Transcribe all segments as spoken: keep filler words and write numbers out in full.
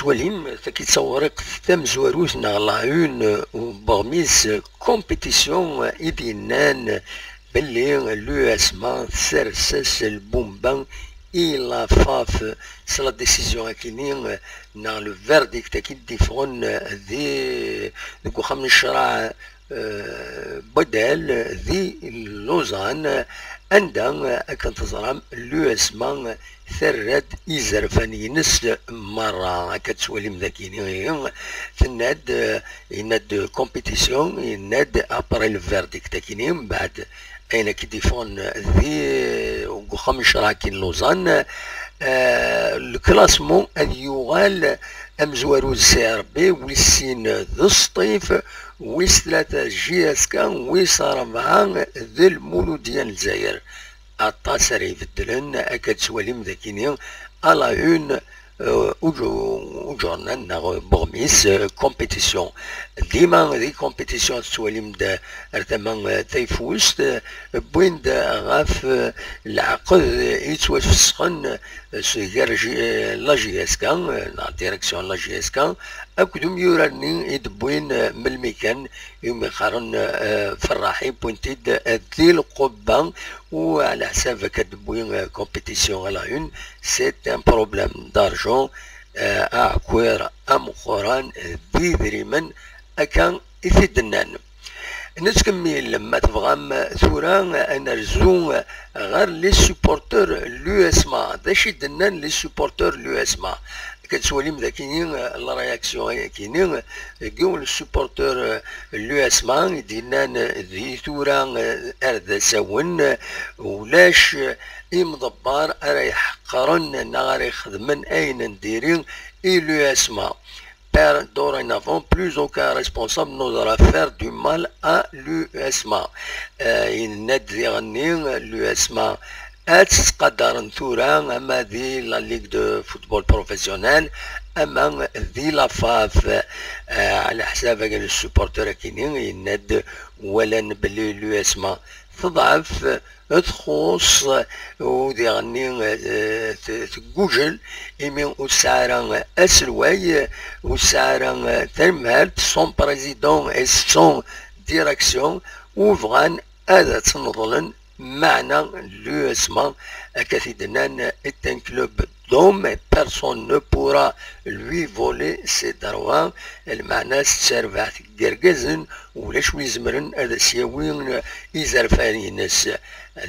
Walim, tagi d tawriqt tamezwarut neɣ la une n uɣmis, compétition i d-yennan belli l'U S M A tsers-as lbumba i la FAF s la décision akini neɣ le verdict akini d-iffɣen di, deg uxxam n ccreɛ Badal di Lausanne, anda akken teẓram l'U S M A terra-d izerfan-ines merra. Akka tettwalim dagini, tenna-d, yenna-d compétition, yenna-d après le verdict akini, mbeɛd ayen akka d-iffɣen di, deg uxxam n ccreɛ akini n Lausanne, le classement ad yuɣal amezwaru d C R B, wis sin d Sṭif, wis tlata J S K, wis rebɛa d Lmuludya n Lezzayer. Aṭas ara ibeddlen, akka tettwalim dagini à la une, uǧurnan neɣ buɣmis, compétition. Dima di compétition tettwalim-d ar tama tayeffust, wwin-d ɣef leɛqed yettwafesxen gar la J S K, la direction n la J S K, akked umyurar-nni i d-wwin melmi kan, umi qqaren Ferraḥi, wwin-t-id di lqubba, u ɛla ḥsab akka d-wwi compétition à la une, c'est un problème d'argent, aɛkwir ameqqran d idrimen, akka i t-id-nnan. Nettkemmil, ma tebɣam, tura ad nerzu ɣer les supporters l'U S M A. D acu i d-nnan les supporters l'U S M A? Akka tettwalim dagini la réaction ayakini, deg yiwen le supporter l'U S M A i d-yennan di tura ar d asawen, ulac imḍebber ara iḥeqqren neɣ ara ixedmen ayen n diri i l'U S M A. Père, dorénavant, plus aucun responsable n'osera faire du mal à l'U S M A. Yenna-d diɣenni l'U S M A ad ttqadaren tura ama di la Ligue de football professionnel ama di la FAF. Ɛla ḥsab agi n supporter akini yenna-d walan belli l'U S M A teḍɛef, txuṣṣ, u diɣenni teggujel imi ur tesɛi ara aselway, ur tesɛi ara tanemhalt, son président et son direction, u bɣan ad tt-neḍlen. Meɛna l'U S M A, akka t-id-nnan, est un club d'hommes et personne ne pourra lui voler ses droits. Lmeɛna-s d tarbaɛt n yergazen, ulac wi izemren ad as-yawi izerfan-ines.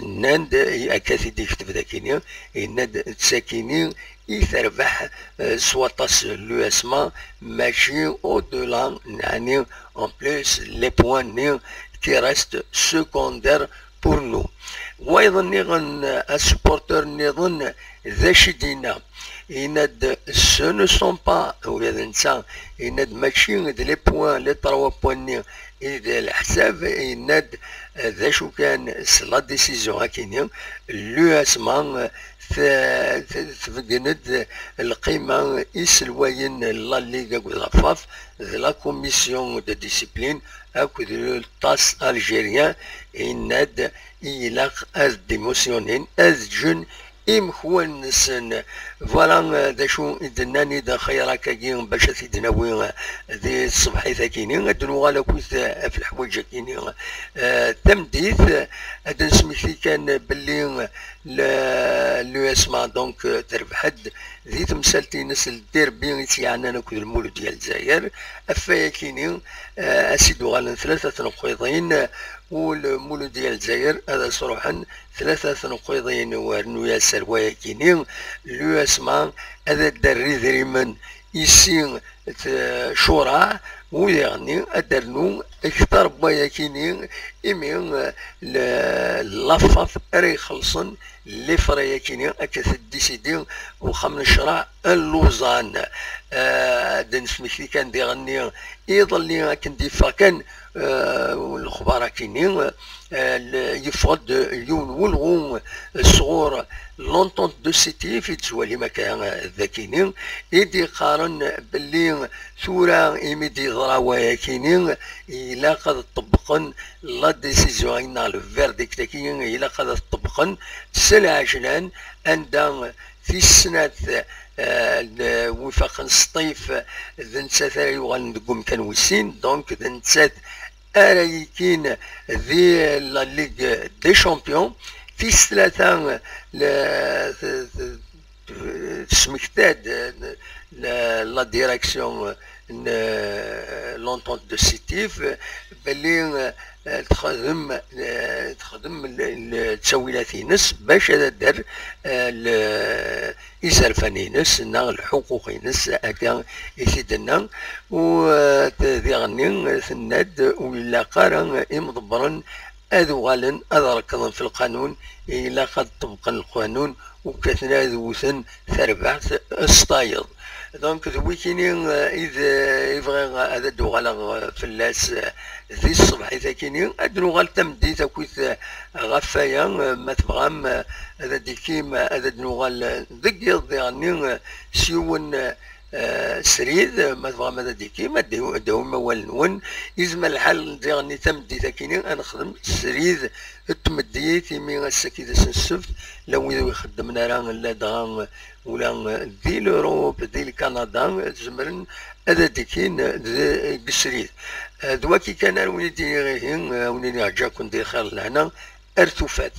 Nnan-d, akka t-id-ikteb dagini, yenna-d d sakini i terbeḥ s waṭas l'U S M A, mačči au-delà, neɛni en plus les points-nni qui restent secondaires pour nous. Wayeḍ nniɣen, asupporter nniḍen d acu i d-yenna? Yenna-d ce ne sont pas, ula d netta yenna-d mačči d les points, les trois points-nni i d leḥsab, yenna-d d acu kan s la décision akini, l'U S M A tbeggen-d lqima iselwayen n la Ligue akked la FAF d la commission de discipline akked le TAS algérien, yenna-d ilaq ad démissionnin, ad ǧǧen imekwan-nsen. Voilà d acu i d-nnan i d xayr akkagi bac ad t-id-nawi di tṣebḥit akini, ad d-nuɣal akkit ɣef leḥwayeǧ akini tameddit. Ad d-nesmekti kan belli l'U S M A donc terbeḥ-d di temsalt-ines n derbi i tt-yeɛnan akked Lmuludya n Lezzayer. Ɣef wayakini, ad s-id-uɣalen tlata tneqqiḍin, u Lmuludya n Lezzayer ad as-ruḥen tlata tneqqiḍin, u rnu-yas ar wayakini l'U S M A ad d-terr idrimen i si tcuraɛ, u diɣenni ad d-ternu kter n wayakini, imi la FAF ara ixellṣen les frais-yakini, akka t-id-décidi uxxam n ccreɛ n Lausanne. Ad d-nesmekti kan diɣenni iḍelli akken d-yeffeɣ kan lexbar akini, yeffeɣ-d yiwen n welɣu sɣur l'Entente de Sétif i d-tettwalim akka dagini, i d-yeqqaren belli tura imi d-yeḍra wayakini ilaq ad ṭṭebqen la décision-agi neɣ le verdict-agi, ilaq ad t-ṭebqen s lɛejlan, anda tis snat wifaqen s ṭṭif, d nettat ara yuɣalen deg umkan wis sin, donc d nettat ara yekkin di la Ligue des Champions. Tis tlata, tesmekta-d la direction n l'entente de Sétif belli texdem, texdem ttawilat-ines bac ad d-terr izerfan-ines neɣ lḥuquq-ines, akka i t-id-tenna. U diɣenni tenna-d ur ilaq ara imḍebbren ad uɣalen ad rekḍen f lqanun, ilaq ad ṭṭebqen lqanun, u kkaten ad wten tarbaɛt s tayeḍ. Donc d wikini i bɣiɣ ad d-uɣaleɣ fell-as di tṣebḥit-akini, ad d-nuɣal tameddit akkit ɣef waya, ma tebɣam ad d-ikkim ad d-nuɣal deg yiḍ diɣenni s yiwen srid, ma tebɣam ad d-ikkim ad d-awim awal-nwen. Izmer lḥal diɣenni tameddit-akini ad nexdem srid n tmeddit, imi ass-agi d ass n ssebt, la wid ur ixeddmen ara ladɣa ula di l'Europe, di Lkanada, zemren ad d-ikkin deg srid. D waki kan ara wen-id-iniɣ ihi, a wen-iniɣ ǧǧaken di lxir d lehna, ar tufat.